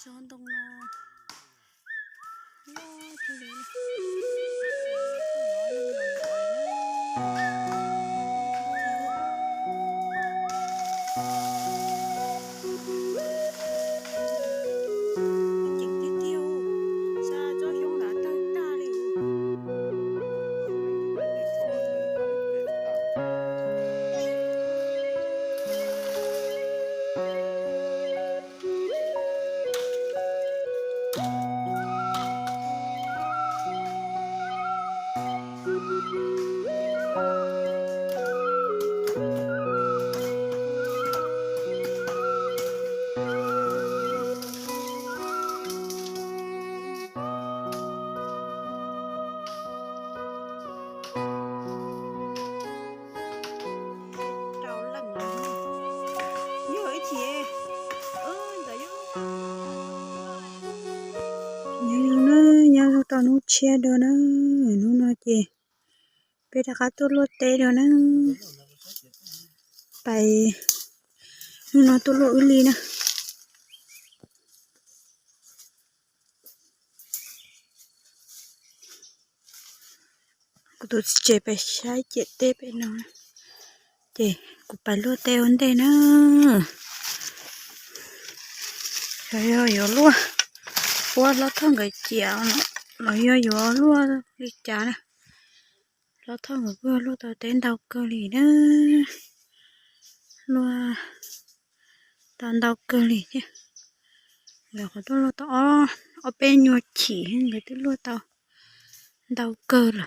Tsob ntoo no loj kawg li. Ceev tiag tiag, xa tsob xyoob nrad tawg tag li. Rau leej yog ib chim, ntawm nyob zoo na, nyob zoo tau hnub tshiab dua na, hnub no ces peb rov qab tuaj luaj teb dua na, pais hnub no tuaj luaj wb li na. Kuv tus txiv tsev pem saib ciam teb pem no, ces kuv pais luaj teb ua ntej na. Xyov yog yuav luaj, puab hlob Thoj nkawd ciam los yog yuav luaj li cas na. Hlob Thoj nkawd kuj luaj tau teb ntau kawg li na, luaj tau ntau kawg li thiab. Nkawd qhov tuaj luaj tau ob peb nyuag chim nkawd twb luaj tau ntau kawg lawm.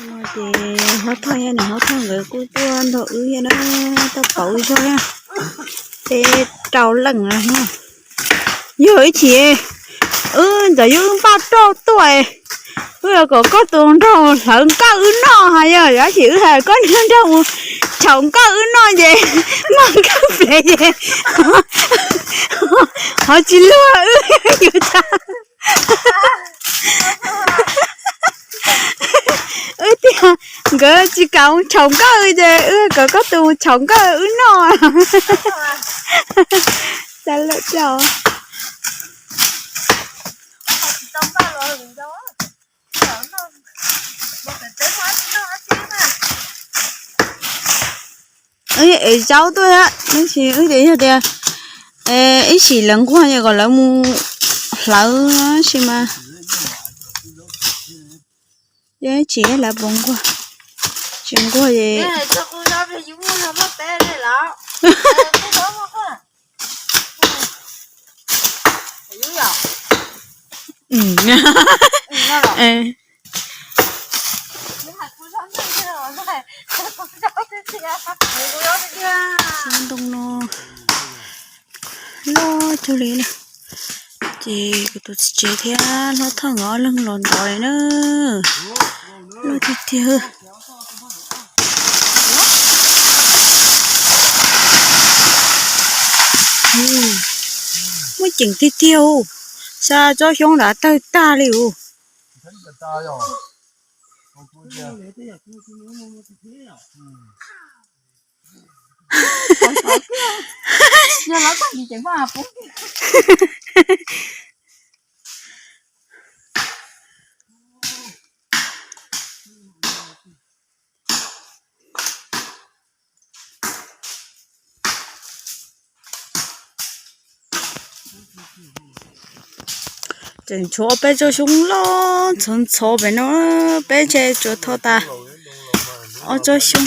No ces hlob Thoj, niam hlob Thoj nkawd kuj tuaj nrog wb thiab na, tuaj pauv wb zog thiab. Peb rau leej no, yog ib chim wb ntxawm yog wb npaj roj tuaj, wb yuav kom koj tus nraug hlawv nkawj wb noj hos yog, tab sis wb hais koj niag nraug mus tshau nkawj wb noj ces noj nkawj plev ces ho tsis luag wb yuav tau. Wb tias nkawd tsis kam mus tshau nkawj ces wb kom koj tus mus tshau nkawj wb noj. Xav lawm cov. Wb ev zaub tuaj, tab sis wb tias yog tias ib sim lawv nquag ces kom lawv mus hlawv sis mas. Yog ib chim lawv puas nquag, tsis nquag ces Tsob ntoo no loj cuag li na. Ces kuv tus txiv tsev thiab hlob Thoj nkawd ob leeg los ntxov li na. Loj tiag tiag. Muaj ceem tiag tiag, xa tsob xyoob nrad tawg tag li us. Tseem tshuav peb tsob xyoob loj ntxhov ntxhov pem no, peb ntshe tsuas tho tas ob tsob xyoob.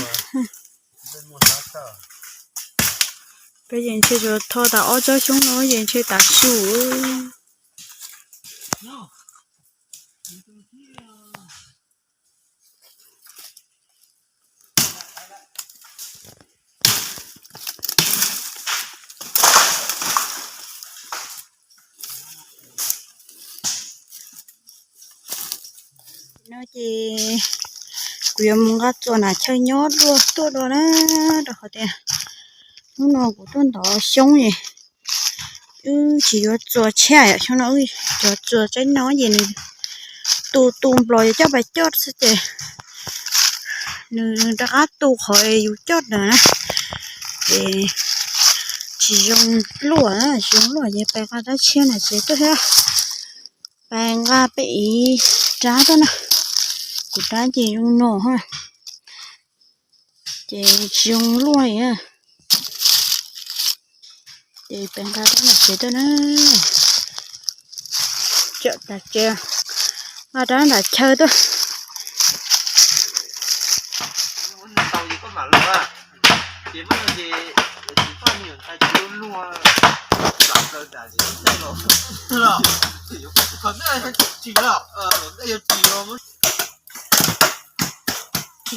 Peb ces ntshe tsuas tho tas ob tsob xyoob no ces ntshe tav su. No ces kuv yuav mus nqa txuas nam chaw nyob dua tuaj dua na, rau qhov tias hnub no kuv tuaj ntov xyoob es wb tsis yuav txuas tshiab yom, xyoo no wb yuav txuas tsaib no ces nws tu tu nplos yuav coj pais coj xwb ces nws rov qab tu qhov yus coj ntawd na, ces tsis Zoo luaj, zoo luaj ces pais nqa rab tshiab na ces tuaj thiab. Pais nqa peb ib rab tuaj na. Kuv rab ces zoo no ha. Ces zoo luaj. Ces peb nqa rab nram tsev tuaj na. Cam tas tsev, nqa rab nram chaw tuaj.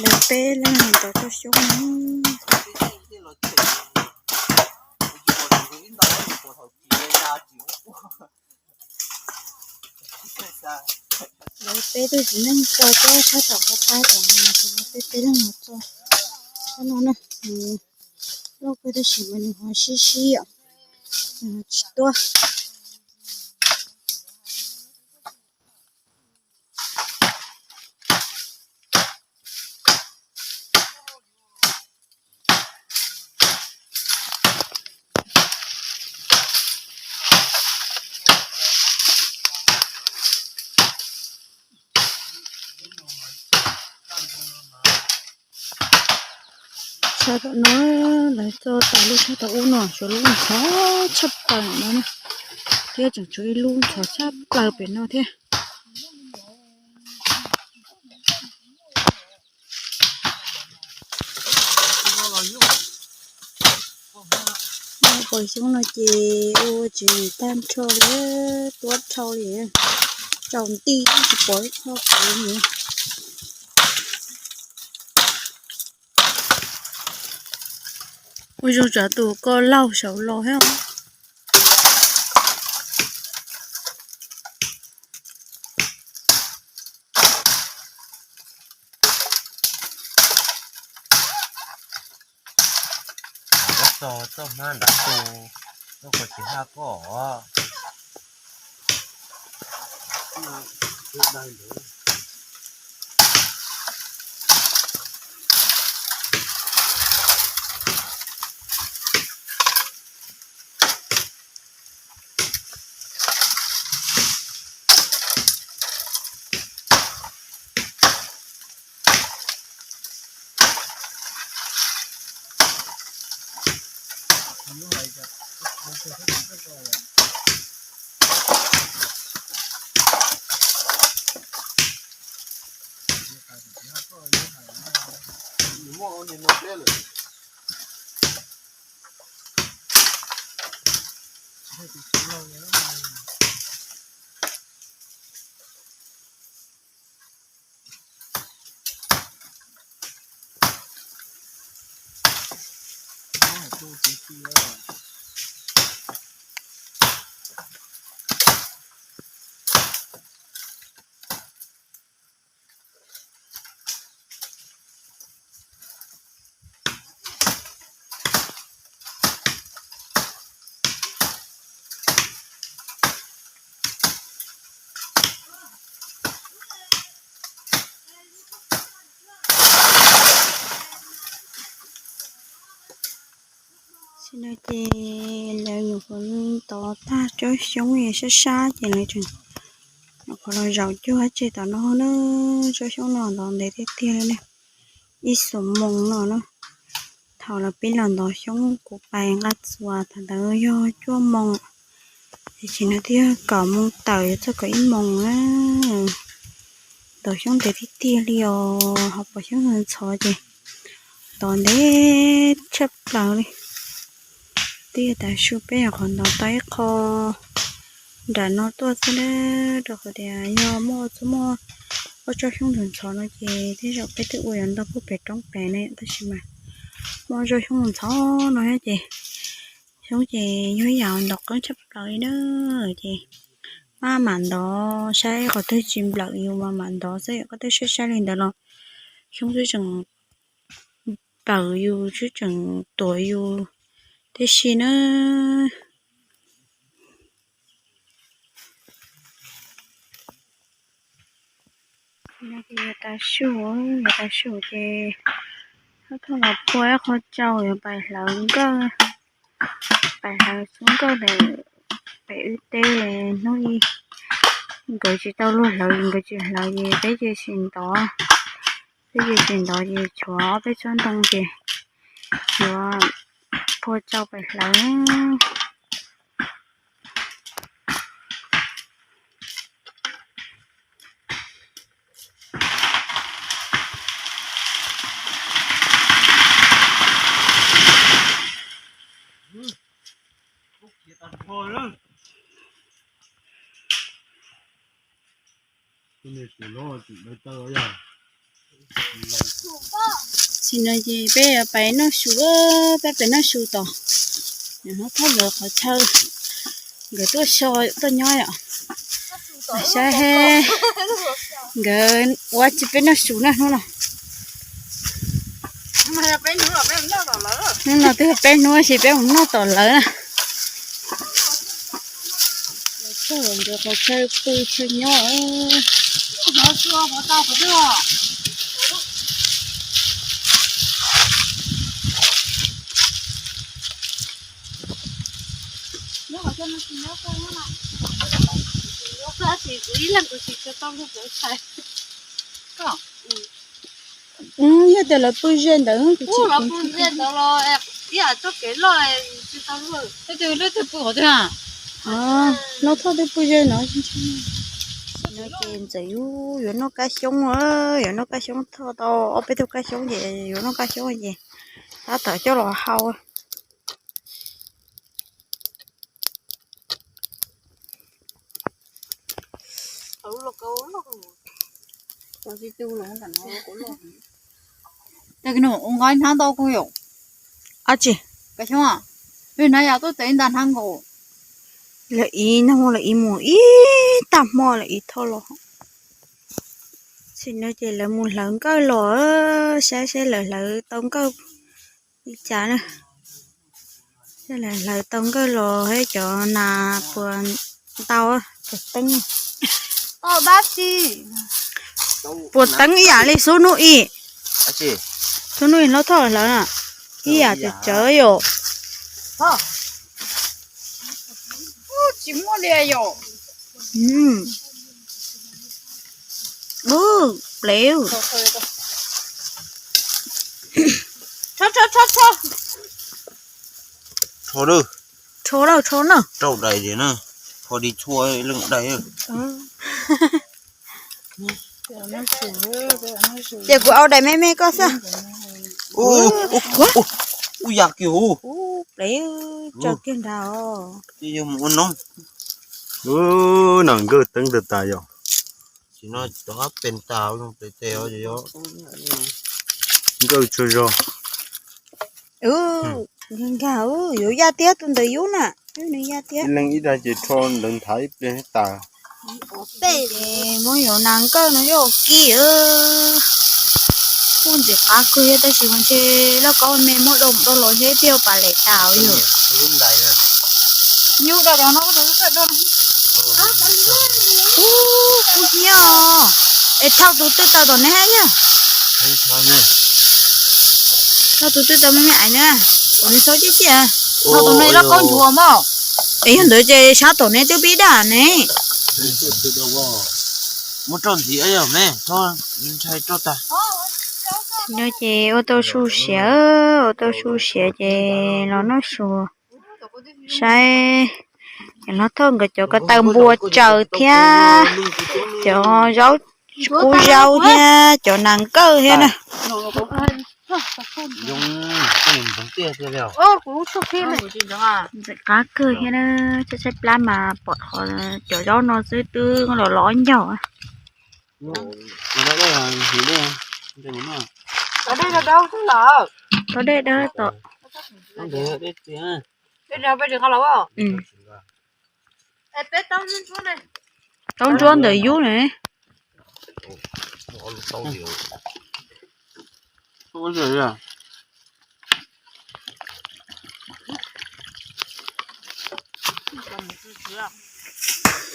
Lawv peb leeg tau tso xyoob. Lawv peb tug txiv neej tso cov sab tom qab pab tom no ces lawv peb peb leeg mus tso. Qhov no na, nws loj kawg tab sis mas nws ho sib sib os, nws ho tsis tuaj. Sab tom no lawv tso tas lub sab tom ub no tshuav lub ntxhov tshaj plaws no na, thiab tseem tshuav ib lub ntxhov tshaj plaws pem no thiab. Nyob pom xyoob no ces ua tsis tag nrho li, tuab dhau li, tsaus nti tsis pom ib qho kuv li. Ua zoo tsam tus ko laug saud los thiab. Koj txo txoj hmab nrad tu, koj kom tsis haj koj. Tam sim no ces lawv nyuam qhuav tov tag tsob xyoob sab sab ces lawv tseem nyuam qhuav los zaum cuag dab tsi tom no na. Tsob xyoob no ntov ntev tiag tiag li ne, ib xuab moos no na. Thaum lawv pib los ntov xyoob kuv pais nqa txuas thaum ntawd yog cuaj moos, tam sim no twb yog kaum moos tawm yuav txog kaum ib moos na. Ntov xyoob ntev tiag tiag li os, ho pom xyoob ntxhov ces ntov ntev tshaj plaws li. Twb yog tav su peb nyuam qhuav ntov tau ib qho nram no tuaj xwb na, rau qhov tias yog muaj txuj muaj ob tsob xyoob ntxhov ntxhov no ces tej zaum peb twb ua yuav ntau puag pem roob pem ne, tab sis mas muaj ob tsob xyoob ntxhov no thiab ces xyoob ces yog ib yam ntov qeeb tshaj plaws li na. Ces maj mam ntov saib qhov twg tsis nplawm yus mas mam ntov xwb, koj twb saib saib li ntawd los xyoob twb tseem nplawm yus twb tseem tuam yus tib si na. Yog tas su, yog tas su ces thauj los pua ib qho tsau yuav pais hlawv nkawj. pais hlawv xub nkauj ntawm pem wb teb. Hnub i nkawd tsis tau luag hlawv, nkawd tsis hlawv ces peb cia li ntov, peb cia li ntov ces tshuav ob peb tsob ntoo ces yuav phua tsau pais hlawv. Tsis no ces peb yuav pais noj su, peb pais noj su tos. Nws hnub thawj nkawd qhov chaw, nkawd tuaj so tuaj nyob yom. Saib nkawd ua tsis peb noj su na hnub no. Hnub no twb peb hnub ces peb mus noj tom lawv na. Nkawd qhov chaw pw chaw nyob. Yog tias lawv pw ze ntawd, lub twg pw qhov twg, lub thoj twb pw ze no. No ces ntxawm yus yuav noj kab xyoob, yuav noj kab xyoob, thoj tau ob peb tug kab xyoob ces yuav noj kab xyoob ces tab tom coj los hau. Ua nqaib hnab ntau kawg yom. Ab tsi, hnab yam tuaj txev ntag hnab nkaus. Lawv ib hnub lawv ib mus ib tag hmo lawv ib thoj los. Tsis no ces lawv mus hlawv nkawj los, saib saib lawv hlawv tau nkawj li cas na. Saib lawv hlawv tau nkawj los thiab cov nas puas ntau, puas teeb. Puas teeb ib yam li xub hnub i. Xub hnub i hlob thoj hlawv na, ib yam tsawv tsawv yom. Tsis muaj li yom. Plev. Rho, rho, rho, rho. Rho na, rho na. Rau dais li na, rho di txhua leej dais. Ces kuv au dais me me koj xwb. Ub, ub, ub, ub, yam kiag ub. Ub, plev, tso kiag nrad os. Ces yog mus ua noob. Ub, nas nkawj teeb tag tas yom. Tsis no cov qab pes tas zoo pes tes os, nkawj tsuag zog. Nkag, yuav yaj tiab tus ntawd yub na. Nws yaj tiab. Ib leeg ib daig ces rho ntawd nthav ib pliag tas. Tej ces muab yuav nas nkawj no yog kib. Kuj ntxim qab kawg thiab tab sis mas ntshe loj kaub me muab dua mus dua los ntshe ib pliag pas lem tas yog. Ub, kub hnyiab os. Es thauj tus twg tau tom neb yog? Thauj tus twg tau me me ais na. Kom nws xaub ciaj ciaj. Thauj tus no loj kaub ntsuag mog. Es yog ntawd ces sab tom neb twb pib daj ne. Muab roj ntxiv me, ntshai roj tag. No ces ua tau su siav, ua tau su siav ces los noj su. Saib cov hlob thoj nkawd cov ko taw npua tsaws thiab cov zaub, kub zaub thiab cov nas nkawj thiab na. Ntxim qab kawg thiab na, tshaib tshaib plab mas pom qhov cov zaub no xwb twb los los ncaug. Tau dej dawb tom. Taub ntsuab ntawm yub ne.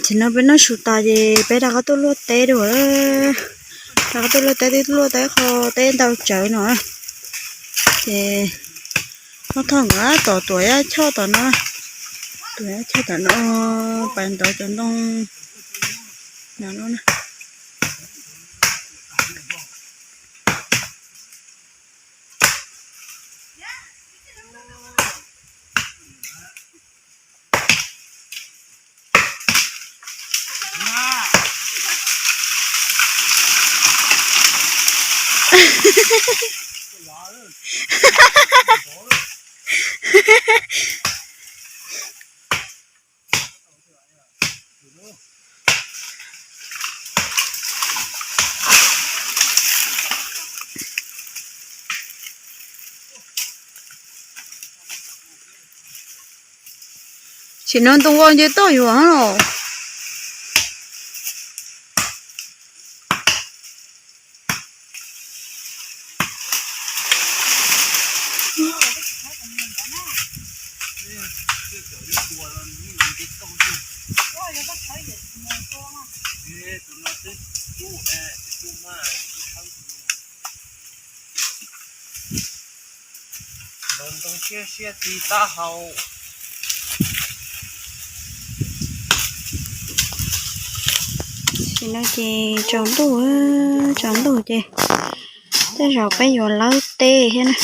Tsis no peb noj su tas ces peb rov qab tuaj luaj teb dua. Rov qab tuaj luaj teb, twb luaj tau ib qho teb ntau tsawv no. Ces hlob thoj nkawd tom tuam yaj choj tom no. Chaw tom no pais nrauv cov ntoo no na. Sim no ntoo vau nce toj yuav los. Ntoo siab siab ti taub hau. Sim no ces tsaus ntuj, tsaus ntuj ces tej zaum peb yuav lawb teb thiab na.